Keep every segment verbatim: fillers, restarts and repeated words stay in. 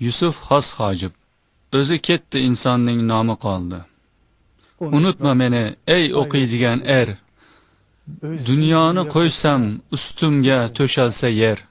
يۈسۈپ خاس ھاجىپ. ئۆزى كەتتى، ئىنساننىڭ نامى قالدى. ئۇنتۇما مېنى، ئەي ئوقۇيدىغان ئەر. دۇنيانى قويسام، ئۈستۈمگە تۆشەلسە يەر.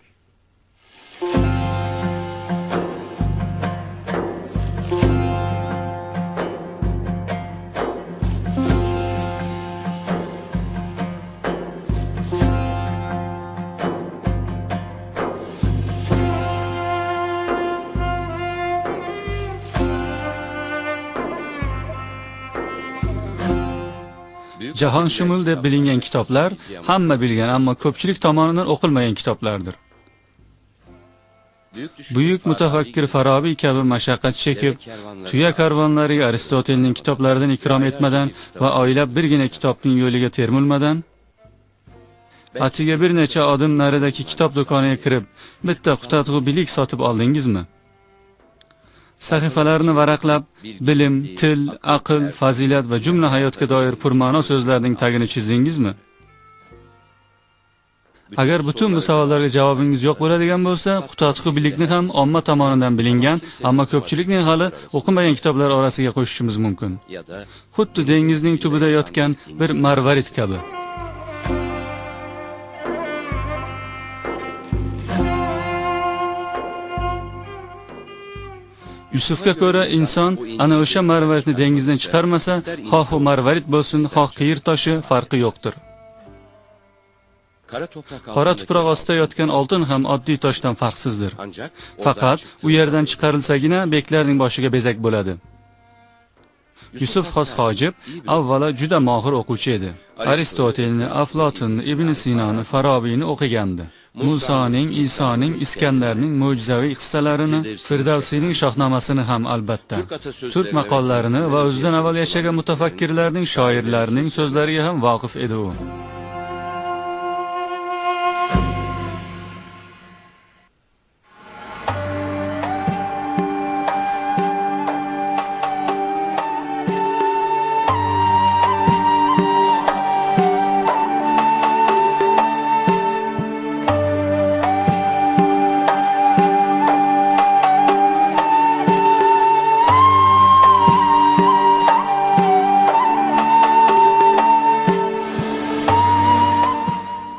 جاھانشۇمۇل دەپ بىلىنگەن كىتابلار ھەممە بىلگەن، ئەمما كۆپچىلىك تامانىدىن ئوقۇلمىغان كىتابلاردۇر. بۈيۈك مۇتەفەككىر فارابىي كەبى مەشەققەت چېكىپ، تۇيا كارۋانلىرىغا ئارىستوتېلنىڭ كىتابلىرىدىن ئىكرام ئەتمەدىن ۋە ئايلاپ بىرگىنە كىتابنىڭ يولىغا تېرىلمىدىن، ئاتىگە بىر نەچچە ئادەم نەرىدىكى كىتاب دۇكانىغا كىرىپ، بىتتە قۇتادغۇ بىلىك ساتىپ ئالدىڭىزمۇ؟ سەھىپىلەرنى ۋەرەقلەپ، بىلىم، تىل، ئەقىل، پەزىلەت ۋە جۈملە ھاياتقا دائىر پۇرمانا سۆزلەرنىڭ تەگىنى چىزدىڭىزمۇ؟ ئەگەر پۈتۈن بۇ ساۋاللارغا جاۋابىڭىز يوق بولىدىغان بولسا، قۇتادغۇ بىلىكنى ھەم ئامما تامانىدىن بىلىنگەن، ئەمما كۆپچىلىكنىڭ ھالى ئوقۇمىغان كىتابلار ئارىسىغا قوشۇشىمىز مۇمكىن. خۇددى دېڭىزنىڭ تۈبىدە ياتقان بىر مارۋارىت كەبى. يۈسۈفكە كۆرە، ئىنسان ئەنە ئوشۇ مارۋارىتنى دېڭىزدىن چىقارمىسا، خوھ ئۇ مارۋارىت بولسۇن، خوھ قېرى تاشى، پەرقى يوقتۇر. قارا تۇپراق ئاستىدا ياتقان ئالتۇن ھەم ئاددىي تاشتىن پەرقسىزدۇر. پەقەت ئۇ يەردىن چىقارىلسىگىنە بەگلەرنىڭ باشىغا بېزەك بولىدۇ. يۈسۈپ خاس ھاجىپ ئاۋۋالا جۈدە ماھىر ئوقۇغۇچى ئىدى. ئارىستوتېلنى، ئافلاتۇننى، ئىبن سىنانى، فارابىينى ئوقۇغانىدى. مۇسانىڭ، ئىسانىڭ، ئىسكەندەرنىڭ مۆجىزەۋى قىسسىلىرىنى، فىردەۋسىنىڭ شاھنامىسىنى ھەم، ئەلبەتتە، تۈرك ماقاللىرىنى ۋە ئۆزىدىن ئاۋۋال ياشىغان مۇتەفەككىرلەرنىڭ، شائىرلارنىڭ سۆزلىرىگە ھەم ۋاقىپ ئىدى ئۇ.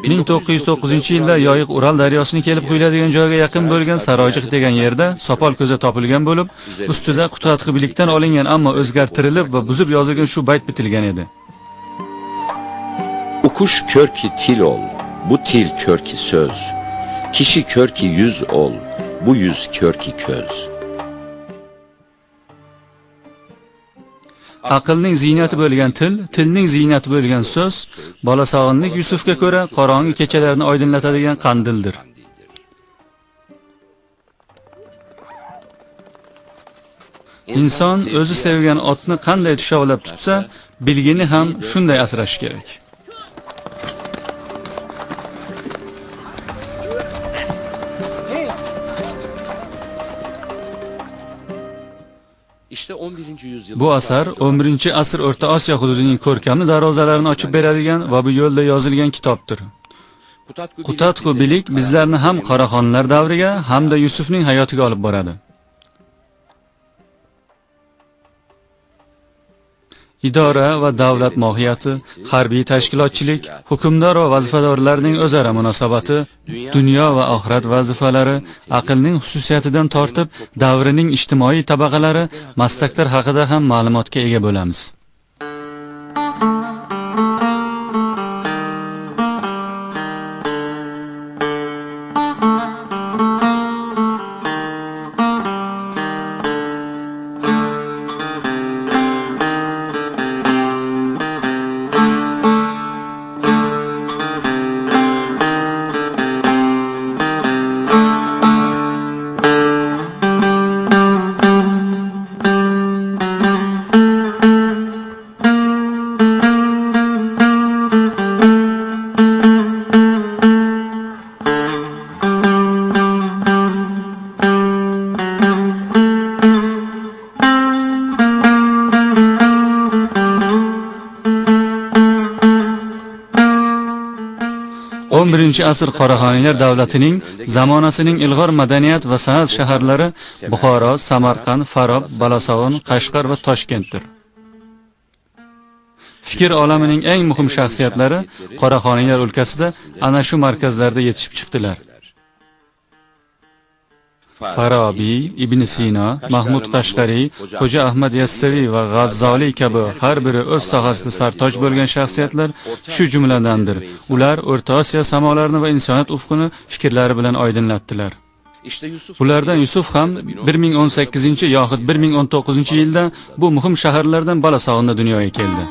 مىڭ توققۇز يۈز توققۇزىنچى يىلدا يايىق ئۇرال دەرياسىنى كېلىپ قۇيۇلىدىغان جايغا يېقىن بولغان ساراجىق دېگەن يەردە ساپال كۆزى تاپىلغان بولۇپ، ئۈستىدە قۇتادغۇ بىلىكتىن ئالىنغان، ئەمما ئۆزگەرتىلىپ ۋە بۇزۇپ يازىلغان شۇ بەيت بىتىلگەن ئىدى. ئۇقۇش كۆركى تىل ئول، بۇ تىل كۆركى سۆز. كىشى كۆركى يۈز ئول، بۇ يۈز كۆركى كۆز. ئەقىلنىڭ زىينىتى بولغان تىل، تىلنىڭ زىينىتى بولغان سۆز، بالا ساغلاملىق يۈسۈفكە كۆرە، قاراڭغۇ كېچىلەرنى ئايدىڭلىتىدىغان قەندىلدۇر. ئىنسان ئۆزى سۆيگەن ئاتنى قانداق چۇشاۋلاپ تۇتسا، بىلگىنى ھەم شۇنداق ئاسراش كېرەك. بۇ ئەسەر ئون بىرىنچى ئەسىر ئورتا ئاسىيا ھۇدۇدىنىڭ كۆركەملىك دەرۋازىلىرىنى ئاچىپ بېرىدىغان ۋە بۇ يولدا يازىلغان كىتابتۇر. قۇتادغۇ بىلىك بىزلەرنى ھەم قاراخانلار دەۋرىگە، ھەمدە يۈسۈفنىڭ ھاياتىغا ئېلىپ بارىدۇ. ئىدارە ۋە دۆلەت ماھىيىتى، ھەربىي تەشكىلاتچىلىك، ھۆكۈمدار ۋە ۋەزىپىدارلارنىڭ ئۆزئارا مۇناسىۋىتى، دۇنيا ۋە ئاخىرەت ۋەزىپىلىرى، ئەقىلنىڭ خۇسۇسىيىتىدىن تارتىپ، دەۋرنىڭ ئىجتىمائىي تەبەقىلىرى، مەسلەكلەر ھەققىدە ھەم مەلۇماتقا ئىگە بولىمىز. ئاسىر قاراخانىيلار دەۋلىتىنىڭ زامانىسىنىڭ ئىلغار مەدەنىيەت ۋە سەنئەت شەھەرلىرى بۇخارا، سەمەرقەنت، فاراب، بالاساغۇن، قەشقەر ۋە تاشكەنتتۇر. پىكىر ئالىمىنىڭ ئەڭ مۇھىم شەخسىيەتلىرى قاراخانىيلار ئۆلكىسىدە ئەنە شۇ مەركەزلەردە يېتىشىپ چىقتىلار. فارابى، ئىبن سىنا، مەھمۇد قەشقەرى، خوجا ئەھمەد يەسسەۋى ۋە غاززالى كەبى ھەر بىرى ئۆز ساھەسىدە سەرتاج بولغان شەخسىيەتلەر شۇ جۈملىدەندۇر. ئۇلار ئورتا ئاسىيا سامالارنى ۋە ئىنسانىيەت ئۇفقىنى پىكىرلىرى بىلەن ئايدىڭلاتتىلار. بۇلاردىن يۈسۈف خان بىر مىڭ ئون سەككىزىنچى ياخۇد بىر مىڭ ئون توققۇزىنچى يىلدا بۇ مۇھىم شەھەرلەردىن بالاساغۇندا دۇنياغا كەلدى.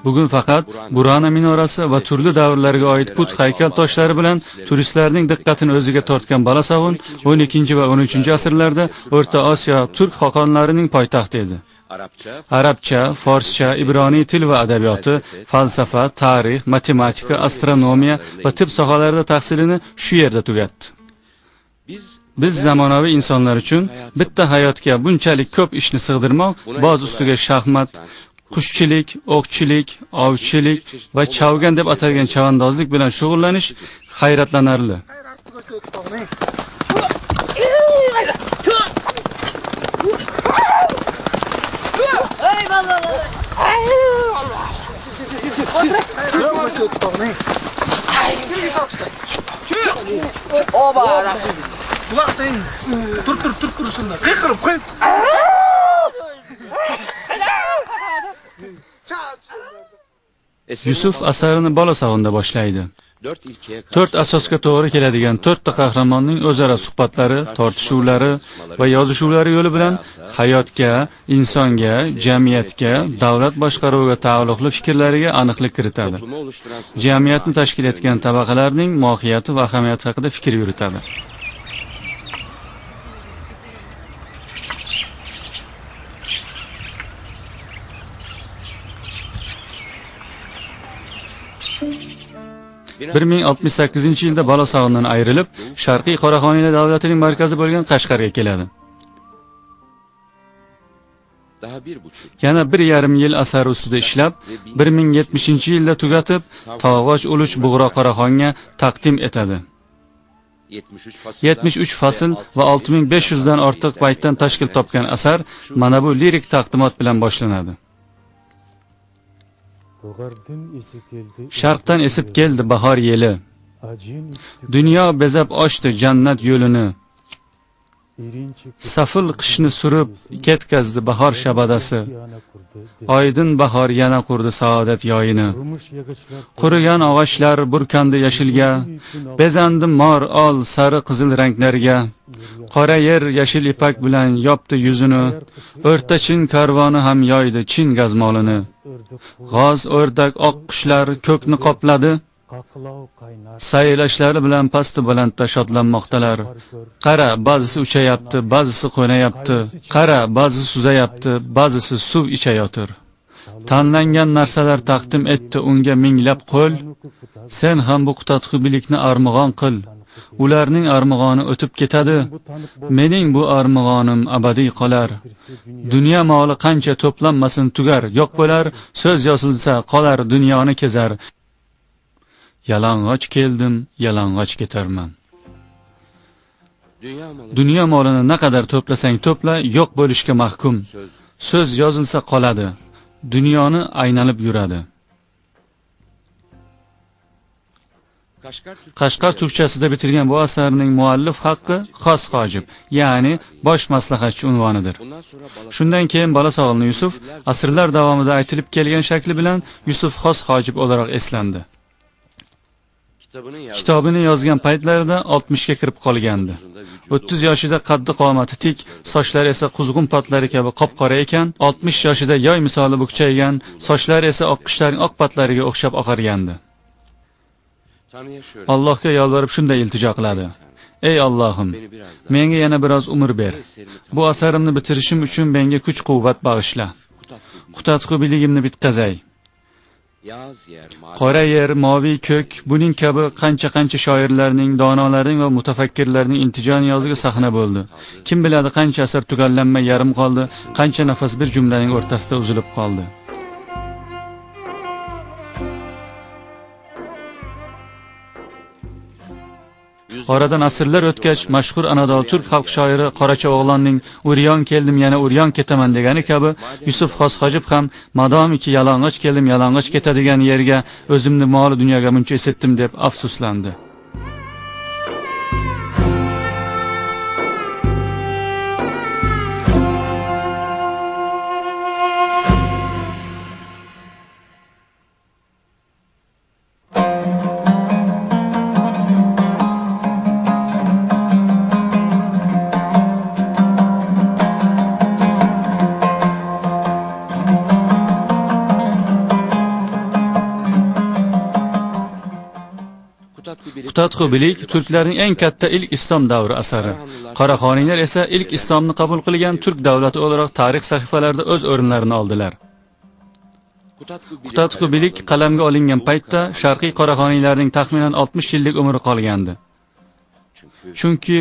بۈگۈن پەقەت بۇرانا مىنارەسى ۋە تۈرلۈك دەۋرلەرگە ئائىت پۇت ھەيكەل تاشلىرى بىلەن تۇرىستلارنىڭ دىققىتىنى ئۆزىگە تارتقان بالاساغۇن ئون ئىككىنچى ۋە ئون ئۈچىنچى ئەسىرلەردە ئورتا ئاسىيا تۈرك خاقانلىرىنىڭ پايتەختى ئىدى. ئەرەبچە، فارسچە، ئىبرانىي تىل ۋە ئەدەبىياتى، پەلسەپە، تارىخ، ماتېماتىكا، ئاسترونومىيە ۋە تىب ساھەلەردە تەھسىلىنى شۇ يەردە تۈگەتتى. بىز زاماناۋى ئىنسانلار ئۈچۈن بىتتە ھاياتقا بۇنچىلىك كۆپ ئىشنى سىغدۇرماي، باز ئۈستىگە شاھمات، قۇشچىلىك، ئوقچىلىك، ئاۋچىلىك ۋە چاۋگەن دەپ ئاتالغان چاۋاندازلىق بىلەن شۇغۇللىنىش ھەيرانلىنارلىق. يۈسۈف ئەسەرنى بالاساغۇندا باشلايدۇ. تۆت ئاساسقا توغرا كېلىدىغان تۆتتە قەھرىماننىڭ ئۆزئارا سۇھبەتلىرى، تارتىشىۋلىرى ۋە يازىشىۋلىرى يولى بىلەن ھاياتقا، ئىنسانغا، جەمئىيەتكە، دۆلەت باشقارىۋىغا تەئەللۇقلۇق پىكىرلىرىگە ئېنىقلىق كىرىتىدۇ. جەمئىيەتنى تەشكىل ئەتكەن تەبەقىلەرنىڭ ماھىيەت ۋە ئەھمىيەت ھەققىدە پىكىر يۈرۈتىدۇ. بىر مىڭ ئاتمىش سەككىزىنچى يىلدا بالاساغۇندىن ئايرىلىپ، شەرقىي قاراخانىيلار دۆلىتىنىڭ مەركىزى بولغان قەشقەرگە كېلىدۇ. يەنە بىر يېرىم يىل ئەسەر ئۈستىدە ئىشلەپ، بىر مىڭ يەتمىشىنچى يىلدا تۈگىتىپ، تاغاچ ئۇلۇچ بۇغرا قاراخانغا تەقدىم ئېتىدۇ. يەتمىش ئۈچ پەسىل ۋە ئالتە مىڭ بەش يۈزدىن ئارتۇق بەيتتىن تەشكىل تاپقان ئەسەر مانا بۇ لىرىك تەقدىمات بىلەن باشلىنىدۇ. شەرقتىن ئېسىپ كەلدى باھار يېلى. دۇنيا بېزەپ ئاچتى جەننەت يولىنى. سەپىل قىشنى سۈرۈپ كەتكەزدى باھار شاباداسى. ئايدىن باھار يەنە قۇردى سائادەت يايىنى. قۇرۇغان ئاغاچلار بۈركەندى يەشىلگە، بېزەندى مار، ئال، سارى، قىزىل رەڭلەرگە. قارا يەر يەشىل يىپەك بىلەن ياپتى يۈزىنى، ئۆرتە چىن كارۋانى ھەم يايدى چىن گازمالىنى. غاز، ئۆردەك، ئاققۇچلار كۆكنى قاپلىدى. سايراشلار بىلەن پەستە بەلەندتە شادلانماقتىلار. قارا، بەزىسى ئۇچاياپتۇ، بەزىسى قوناياپتۇ. قارا، بەزىسى سۇزاياپتۇ، بەزىسى سۇ ئىچەياتۇر. تەنلەنگەن نەرسىلەر تەقدىم ئەتتى ئۇنگا مىڭلاپ قول. سەن ھەم بۇ قۇتادغۇ بىلىكنى ئارمىغان قىل. ئۇلارنىڭ ئارمىغانى ئۆتۈپ كېتىدۇ. مېنىڭ بۇ ئارمىغانىم ئەبەدىي قالار. دۇنيا مالى قانچە توپلانمىسۇن تۈگەر، يوق بولار. سۆز يازىلسا قالار، دۇنيانى كېزەر. يالىڭاچ كەلدىم، يالىڭاچ كېتەرمەن. دۇنيا مالىنى نەقەدەر توپلىساڭ توپلا، يوق بولۇشقا مەھكۇم. سۆز يازىلسا قالىدۇ، دۇنيانى ئايلىنىپ يۈرىدۇ. قەشقەر تۈركچەسىدە بىتىرگەن بۇ ئەسەرنىڭ مۇئەللىپ ھەققى خاس ھاجىپ، يەنى باش مەسلىھەتچى ئۇنۋانىدۇر. شۇندىن كېيىن بالاساغۇنلۇق يۈسۈپ ئەسىرلەر داۋامىدا ئېيتىلىپ كەلگەن شەكلى بىلەن يۈسۈپ خاس ھاجىپ ئولاراق ئېسلەندى. كىتابىنى يازغان پەيتلىرىدە ئاتمىشقا كىرىپ قالغانىدى. ئوتتۇز ياشىدا قەددى قامىتى تىك، ساچلىرى ئېسە قۇزغۇن پاتلىرى كەبى قاپقارا ئىكەن، ئاتمىش ياشىدا ياي مىسالى بۈكچەيگەن، ساچلىرى ئېسە ئاققۇچلارنىڭ ئاق پاتلىرىگە ئوخشاپ ئاقارغانىدى. ئاللاھقا يالۋۇرۇپ شۇنداق ئىلتىجا قىلىدۇ: ئەي ئاللاھىم، مېڭە يەنە بىراز ئۆمۈر بەر. بۇ ئەسىرىمنى بىتىرىشىم ئۈچۈن مەڭگە كۈچ-قۇۋۋەت باغىشلا. قۇتادغۇ بىلىكىمنى بىتقەزەي. قارا يەر، ماۋى كۆك، بۇنىڭ كەبى قانچە-قانچە شائىرلارنىڭ، دانالارنىڭ ۋە مۇتەپەككىرلەرنىڭ ئىنتىجا نىيازىغا سەھنە بولدى. كىم بىلەدى، قانچە ئەسەر تۈگەللەنمەي يېرىم قالدى، قانچە نەپەس بىر جۈملىنىڭ ئورتىسىدا ئۈزۈلۈپ قالدى. ئارىدىن ئەسىرلەر ئۆتكەچ، مەشھۇر ئانادولۇ تۈرك خەلق شائىرى قاراچى ئوغلاننىڭ «ئۇرۇيان كەلدىم، يەنە ئۇرۇيان كېتىمەن» دېگەنى كەبى، يۈسۈپ خاس ھاجىپ ھەم «مادامىكى يالىڭاچ كەلدىم، يالىڭاچ كېتە دېگەن يەرگە ئۆزۈمنى مالۇ دۇنياغا مۇنچە ئېسىتتىم» دەپ ئەپسۇسلاندى. قۇتادغۇ بىلىك تۈركلەرنىڭ ئەڭ كاتتا ئىلك ئىسلام دەۋرى ئەسىرى. قاراخانىيلار ئىسا ئىلك ئىسلامنى قوبۇل قىلغان تۈرك دۆلىتى ئولاراق تارىخ سەھىپىلىرىدە ئۆز ئورۇنلىرىنى ئالدىلار. قۇتادغۇ بىلىك قەلەمگە ئېلىنغان پەيتتە شەرقىي قاراخانىيلارنىڭ تەخمىنەن ئاتمىش يىللىق ئۆمرى قالغانىدى. چۈنكى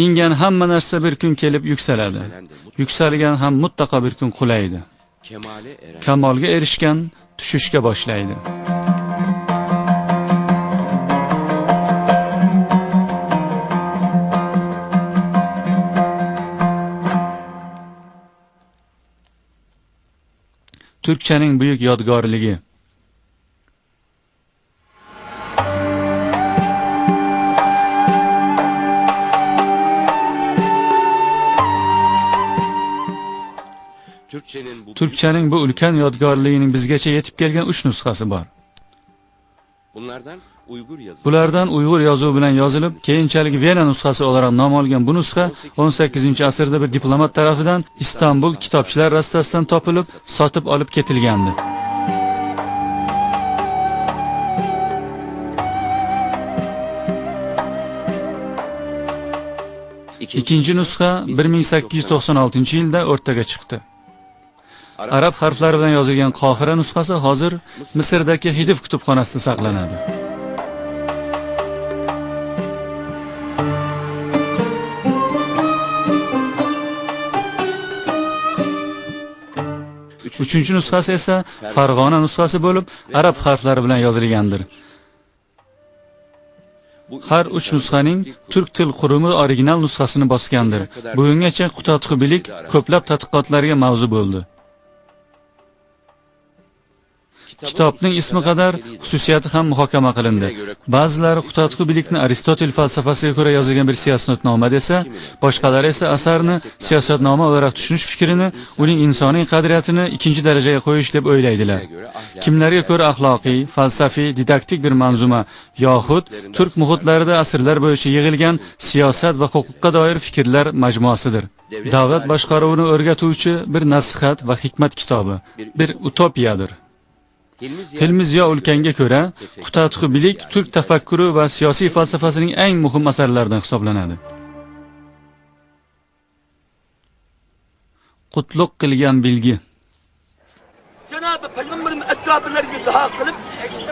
ئىنگەن ھەممە نەرسە بىر كۈن كېلىپ يۈكسىلىدۇ. يۈكسەلگەن ھەم مۇتلەقا بىر كۈن قۇلايدۇ. كامالغا ئېرىشكەن چۈشۈشكە باشلايدۇ. تۈركچىنىڭ بۈيۈك يادىكارلىقى. تۈركچىنىڭ بۇ ئۈلكەن يادىكارلىقىنىڭ بىزگىچە يېتىپ كەلگەن ئۈچ نۇسخىسى بار. بۇلاردىن ئۇيغۇر يازۇۋى بىلەن يازىلىپ، كېيىنچىلىك ۋېنا نۇسخىسى ئولاراق نام ئالغان بۇ نۇسخا ئون سەككىزىنچى ئەسىردە بىر دىپلومات تەرىپىدىن ئىستانبۇل كىتابچىلار راستاسىدىن تاپىلىپ، ساتىپ ئېلىپ كېتىلگەنىدى. ئىككىنچى نۇسخا بىر مىڭ سەككىز يۈز توقسان ئالتىنچى يىلدا ئوتتۇرىغا چىقتى. ئەرەب ھەرپلىرى بىلەن يازىلغان قاھىرە نۇسخىسى ھازىر مىسىردىكى خىدىف كۇتۇپخانىسىدا ساقلىنىدۇ. ئۈچىنچى نۇسخىسى ئىسا فەرغانە نۇسخىسى بولۇپ، ئەرەب ھەرپلىرى بىلەن يازىلغاندۇر. ھەر ئۈچ نۇسخىنىڭ تۈرك تىل قۇرۇمى ئورىگىنال نۇسخىسىنى باسقاندۇر. بۈگۈنگىچە قۇتادغۇ بىلىك كۆپلەپ تەتقىقاتلارغا ماۋزۇ بولدى. كىتابنىڭ ئىسمى قەدەر خۇسۇسىيىتى ھەم مۇھاكىمە قىلىندى. بەزىلەر قۇتادغۇ بىلىكنى ئارىستوتېل پەلسەپىسىگە كۆرە يازىلغان بىر سىياسەتنامە دېسە، باشقىلار ئىسا ئەسەرنى سىياسەتنامە ئولاراق چۈشىنىش پىكرىنى، ئۇنىڭ ئىنسانىي قەدرىيەتىنى ئىككىنچى دەرىجىگە قويۇش دەپ ئويلايدىلەر. كىملەرگە كۆرە ئەخلاقىي، پەلسەپىي، دىداكتىك بىر مەنزۇمە ياخۇد تۈرك مۇھىتلىرىدا ئەسىرلەر بويىچە يىغىلغان سىياسەت ۋە ھوقۇققا دائىر پىكىرلەر مەجمۇئاسىدۇر. دۆلەت باشقارۇۋىنى ئۆرگەتىۋچى بىر نەسىھەت ۋە ھېكمەت كىتابى، بىر ئۇتوپىيەدۇر. ھىلمى زىيا ئۈلكەنگە كۆرە، قۇتادغۇ بىلىك تۈرك تەپەككۇرى ۋە سىياسىي پەلسەپىسىنىڭ ئەڭ مۇھىم ئەسەرلىرىدىن ھېسابلىنىدۇ. قۇتلۇق قىلغان بىلگە. جانابى پەيغەمبىرىم ئەسھابىلەرگە دۇئا قىلىپ،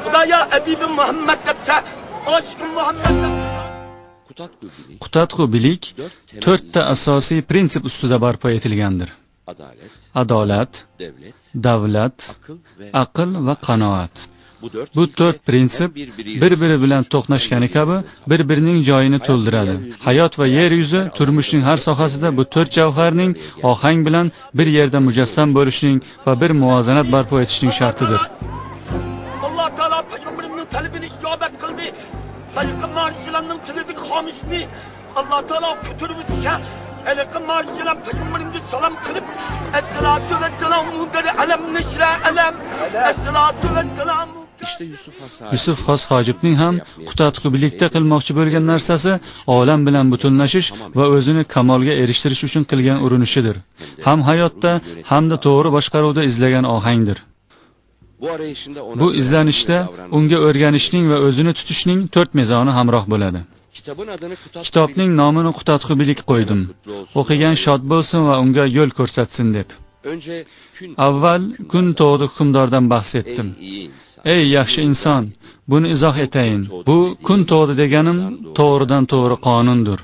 خۇدايا ھەبىبى مۇھەممەد دەپ چا-، ئاشىقى مۇھەممەد دەپ. قۇتادغۇ بىلىك تۆتتە ئاساسىي پرىنسىپ ئۈستىدە بەرپا ئېتىلگەندۇر. ئادالەت، دەۋلەت، ئەقىل ۋە قانائەت. بۇ تۆت پرىنسىپ بىر-بىرى بىلەن توقناشقىنى كەبى بىر-بىرىنىڭ جايىنى تولدۇرىدۇ. ھايات ۋە يەر يۈزى تۇرمۇشنىڭ ھەر ساھەسىدە بۇ تۆت جەۋھەرنىڭ ئاھەڭ بىلەن بىر يەردە مۇجەسسەم بولۇشىنىڭ ۋە بىر مۇۋازىنەت بەرپا ئېتىشنىڭ شەرتىدۇر. ئاللا تائالا پەيغەمبىرىمنىڭ تەلىپىنى ئىجابەت قىلدى. ھېلىقى مارشىلارنىڭ تىلىدىكى خامۇشنى ئاللا تائالا كۆتۈرۈپ ئۆتسە، ھېلىقى مارشىلار پەيغەمبىرىمگە سالام قىلىپ، ئەسسالاتۇ ۋەسسالامۇ بىر ئەلەم نەشرە ئەلەم، ئەسسالاتۇ ۋەسسالامۇ. يۈسۈپ خاس ھاجىپنىڭ ھەم قۇتادغۇ بىلىكتە قىلماقچى بولغان نەرسىسى ئالەم بىلەن پۈتۈنلىشىش ۋە ئۆزىنى كامالغا ئېرىشتۈرۈش ئۈچۈن قىلغان ئۇرۇنۇشىدۇر. ھەم ھاياتتا، ھەمدە توغرا باشقارۇۋدا ئىزلىگەن ئاھەڭدۇر. بۇ ئىزلەنىشتە ئۇنىڭغا ئۆگىنىشنىڭ ۋە ئۆزىنى تۇتۇشنىڭ تۆت مىزانى ھەمراھ بولىدۇ. كىتابنىڭ نامىنى قۇتادغۇ بىلىك قويدۇم. ئوقۇغان شاد بولسۇن ۋە ئۇنىڭغا يول كۆرسەتسۇن دەپ. ئاۋۋال كۈن تۇغدى ھۆكۈمداردىن بەھس ئەتتىم. ئەي ياخشى ئىنسان، بۇنى ئىزاھ ئەتەيىن. بۇ كۈن تۇغدى دېگىنىم توغرىدان توغرا قانۇندۇر.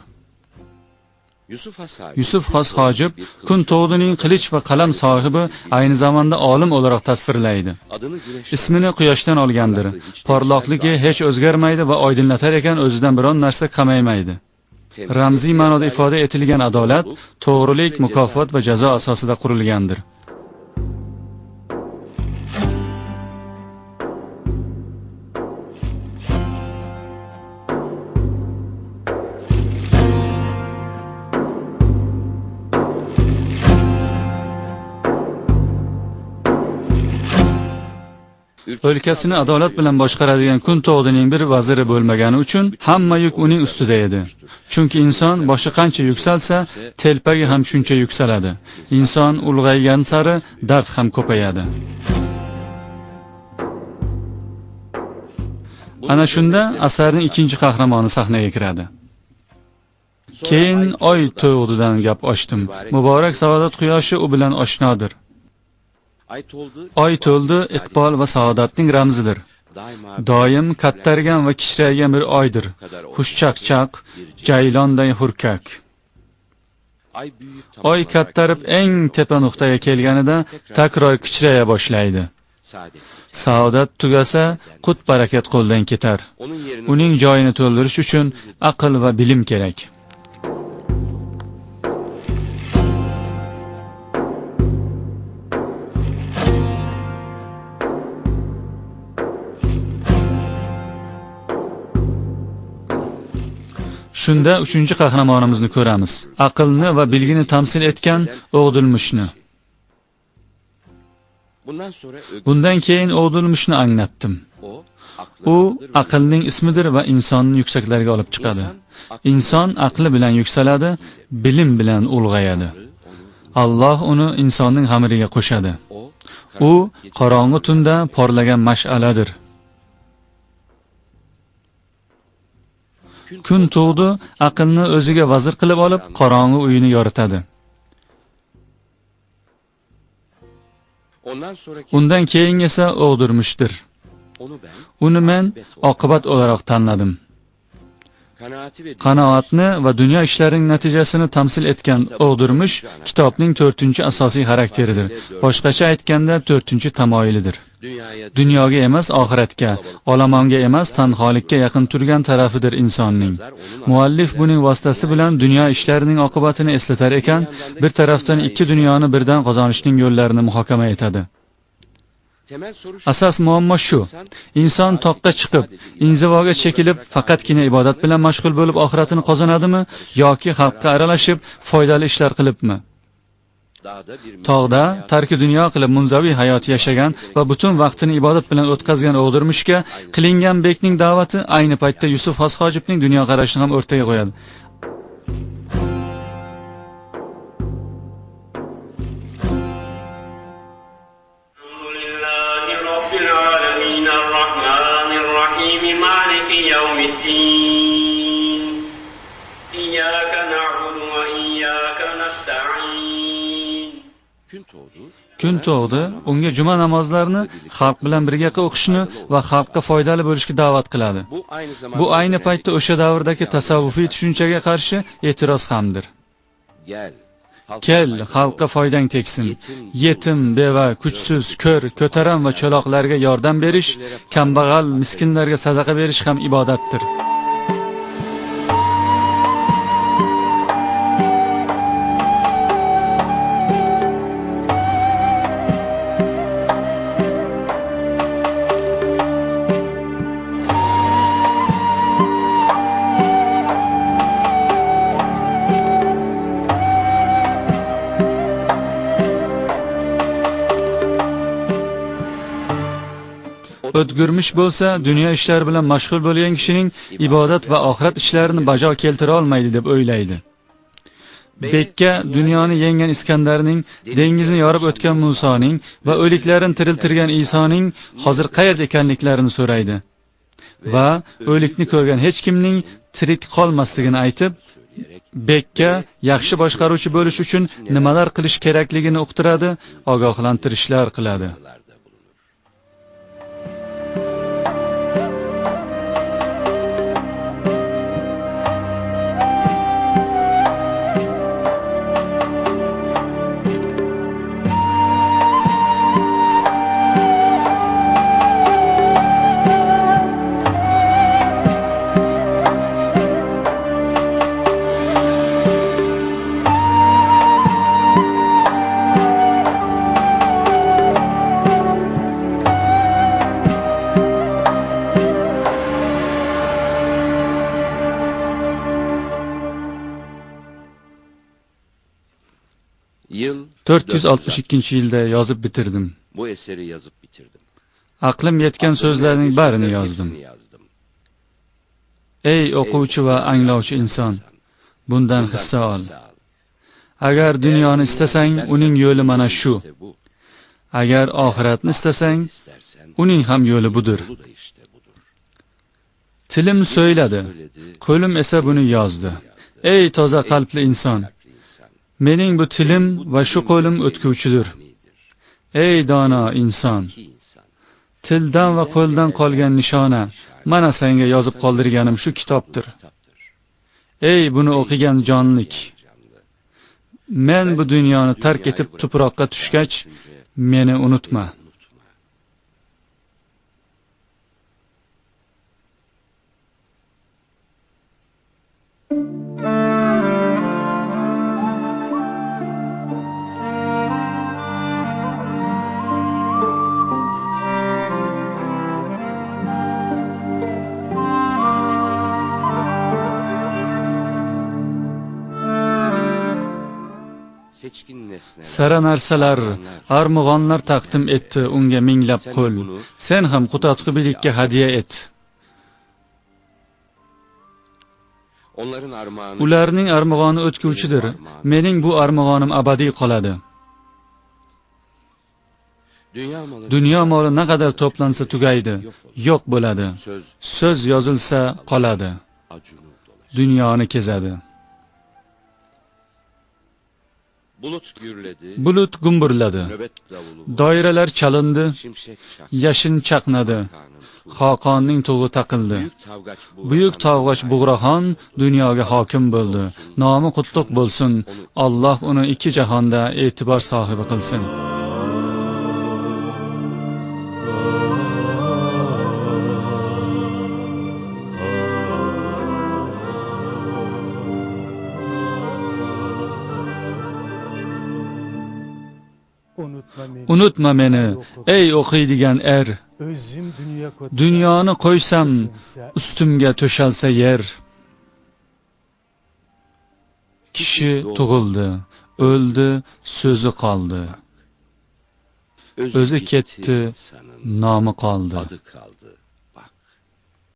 يۈسۈپ خاس ھاجىپ كۈن تۇغدىنى قىلىچ ۋە قەلەم ساھىبى، ئەينى زاماندا ئالىم ئولاراق تەسۋىرلەيدۇ. ئىسمىنى قۇياشتىن ئالغاندىر. پارلاقلىقى ھېچ ئۆزگەرمەيدۇ ۋە ئايدىڭلىتار ئىكەن، ئۆزىدىن بىرەر نەرسە كېمەيمەيدۇ. رەمزىي مەنىدە ئىپادە ئېتىلگەن ئادالەت توغرىلىق، مۇكاپات ۋە جازا ئاساسىدا قۇرۇلغاندىر. ئۆلكىسىنى ئادالەت بىلەن باشقۇرىدىغان كۈن تۇغدىنىڭ بىر ۋەزىرى بولمىغانى ئۈچۈن ھەممە يۈك ئۇنىڭ ئۈستىدە ئىدى. چۈنكى ئىنسان باشى قانچە يۈكسەلسە، تەلپىكى ھەم شۇنچە يۈكسىلىدۇ. ئىنسان ئۇلغايغانسېرى دەرد ھەم كۆپىيىدۇ. ئەنە شۇندا ئەسەرنىڭ ئىككىنچى قەھرىمانى سەھنىگە كىرىدۇ. كېيىن ئاي تۇغدىدىن گەپ ئاچتىم. مۇبارەك سائادەت قۇياشى ئۇ بىلەن ئاشنادۇر. ئاي تۇغدى ئىقبال ۋە سائادەتنىڭ رەمزىدۇر. دائىم كاتتارغان ۋە كىچرەيگەن بىر ئايدۇر. خۇشچاقچاق، جەيلاندەي ھۈركەك. ئاي كاتتىرىپ ئەڭ تۆۋەن نۇقتىغا كەلگەندە تەكرار كىچرەيە باشلايدۇ. سائادەت تۈگىسە، قۇت-بەرىكەت قولدىن كېتەر. ئۇنىڭ جايىنى تولدۇرۇش ئۈچۈن ئەقىل ۋە بىلىم كېرەك. شۇندا ئۈچىنچى قەھرىمانىمىزنى كۆرىمىز. ئەقىلنى ۋە بىلگىنى تەمسىل ئەتكەن ئوغدۇلمۇشنى. بۇندىن كېيىن ئوغدۇلمۇشنى ئاڭلاتتىم. ئۇ ئەقىلنىڭ ئىسمىدۇر ۋە ئىنساننى يۈكسەكلەرگە ئېلىپ چىقىدۇ. ئىنسان ئەقلى بىلەن يۈكسىلىدۇ، بىلىم بىلەن ئۇلغىيىدۇ. ئاللاھ ئۇنى ئىنساننىڭ غەمرىگە قوشىدۇ. ئۇ قاراڭغۇ تۈندە پارلىغان مەشئەلەدۇر. كۈن تۇغدى ئەقىلنى ئۆزىگە ۋەزىر قىلىپ ئېلىپ، قاراڭغۇ ئۆينى يورۇتىدۇ. ئۇندىن كېيىنكىسى ئوغدۇرمۇشتۇر. ئۇنى مەن ئاقىۋەت ئولاراق تاللىدىم. قانائەتنى ۋە دۇنيا ئىشلىرىنىڭ نەتىجىسىنى تەمسىل ئەتكەن ئوغدۇرمۇش كىتابنىڭ تۆتىنچى ئاساسىي خاراكتېرىدۇر. باشقىچە ئېيتقاندا، تۆتىنچى تامايلىدۇر. دۇنياغا ئەمەس، ئاخىرەتكە، ئالامانغا ئەمەس، تەنھالىققا يېقىن تۇرغان تەرىپىدۇر ئىنساننىڭ. مۇئەللىف بۇنىڭ ۋاسىتىسى بىلەن دۇنيا ئىشلىرىنىڭ ئاقىۋىتىنى ئېسلىتەر ئىكەن، بىر تەرەپتىن ئىككى دۇنيانى بىردەم قازانىشنىڭ يوللىرىنى مۇھاكىمە ئېتىدۇ. ئاساس مۇئەممو شۇ: ئىنسان تاغقا چىقىپ، ئىنزىۋاغا چېكىلىپ، پەقەتكىنە ئىبادەت بىلەن مەشغۇل بولۇپ ئاخىرەتنى قازانادىمۇ ياكى خەلققە ئارىلىشىپ، پايدىلىق ئىشلار قىلىپمۇ؟ تاغدا تەركى دۇنيا قىلىپ مۇنزەۋى ھايات ياشىغان ۋە پۈتۈن ۋاقتىنى ئىبادەت بىلەن ئۆتكۈزگەن ئوغدۇرمۇشقا قىلىنغان بەيتنىڭ دەۋىتى ئەينى پەيتتە يۈسۈپ خاس ھاجىپنىڭ دۇنيا قارىشىنى ھەم ئوتتۇرىغا قويىدۇ. الحمد لله رب العالمين، الرحمن الرحيم، مالك يوم الدين، إياك نعبد وإياك نستعين. كۈن تۇغدى، ئۇنىڭغا جۈمە نامازلارنى خەلق بىلەن بىرگە ئوقۇشنى ۋە خەلققە پايدىلىق بولۇشقا دەۋەت قىلىدۇ. بۇ ئەينى پەيتتە ئوشۇ دەۋردىكى تەسەۋۋۇپىي چۈشەنچىگە قارشى ئېتىراز خامدۇر. كەل، خەلققە پايداڭ تەگسۇن. يېتىم، بىۋە، كۈچسىز، كۆر، كۆتەرەم ۋە چولاقلارغا ياردەم بېرىش، كەمبەغەل، مىسكىنلەرگە سەدىقە بېرىش ھەم ئىبادەتتۇر. ئۆتكۈرمۈش بولسا دۇنيا ئىشلىرى بىلەن مەشغۇل بولغان كىشىنىڭ ئىبادەت ۋە ئاخىرەت ئىشلىرىنى باجا كەلتۈرەلمەيدۇ دەپ ئويلايدۇ. بەككە دۇنيانى يەڭگەن ئىسكەندەرنىڭ، دېڭىزنى يارىپ ئۆتكەن مۇسانىڭ ۋە ئۆلۈكلەرنى تىرىلتىرگەن ئىسانىڭ ھازىر قەيەردە ئىكەنلىكلىرىنى سورايدۇ ۋە ئۆلۈكنى كۆرگەن ھېچكىمنىڭ تىرىك قالماسلىقىنى ئېيتىپ، بەگكە ياخشى باشقارغۇچى بولۇش ئۈچۈن نېمىلەر قىلىش كېرەكلىكىنى ئۇقتۇرىدۇ، ئاگاھلاندۇرۇشلار قىلىدۇ. تۆت يۈز ئاتمىش ئىككىنچى يىلدا يازىپ بىتىردىم. ئەقلىم يەتكەن سۆزلەرنىڭ بارىنى يازدىم. ئەي ئوقۇغۇچى ۋە ئاڭلاۋچى ئىنسان، بۇندىن خىسسە ئال. ئەگەر دۇنيانى ئىستىسەڭ، ئۇنىڭ يولى مانا شۇ. ئەگەر ئاخىرەتنى ئىستىسەڭ، ئۇنىڭ ھەم يولى بۇدۇر. تىلىم سۆيلەدى، قولۇم ئېسە بۇنى يازدى. ئەي تازا قەلبلىك ئىنسان! مېنىڭ بۇ تىلىم ۋە شۇ قولۇم ئۆتكۈچىدۇر. ئەي دانا ئىنسان! تىلدىن ۋە قولدىن قالغان نىشانە، مانا سەڭگە يازىپ قالدۇرغىنىم شۇ كىتابتۇر. ئەي بۇنى ئوقۇغان جانلىق! مەن بۇ دۇنيانى تەرك ئېتىپ تۇپراققا چۈشكەچ، مېنى ئۇنتۇما. سەرە نەرسىلەر، ئارمىغانلار تەقدىم ئەتتى ئۇنىڭغا مىڭلاپ قۇل. سەن ھەم قۇتادغۇ بىلىككە ھەدىيە ئەت. ئۇلارنىڭ ئارمىغانى ئۆتكۈچىدۇر. مېنىڭ بۇ ئارمىغانىم ئەبەدىي قالىدۇ. دۇنيا مالى نەقەدەر توپلانسا تۈگەيدۇ، يوق بولىدۇ. سۆز يازىلسا قالىدۇ. دۇنيانى كېزىدۇ. بۇلۇت گۈمبۈرلىدى. دائىرىلەر چالىندى. ياشىن چاقنىدى. خاقاننىڭ تۇغى تاقىلدى. بۈيۈك تاۋغاچ بۇغراخان دۇنياغا ھاكىم بولدى. نامى قۇتلۇق بولسۇن. ئاللاھ ئۇنى ئىككى جاھاندا ئېتىبار ساھىبى قىلسۇن. ئۇنتۇما مېنى، ئەي ئوقۇيدىغان ئەر. دۇنيانى قويسام، ئۈستۈمگە تۆشەلسە يەر. كىشى تۇغۇلدى، ئۆلدى، سۆزى قالدى. ئۆزى كەتتى، نامى قالدى.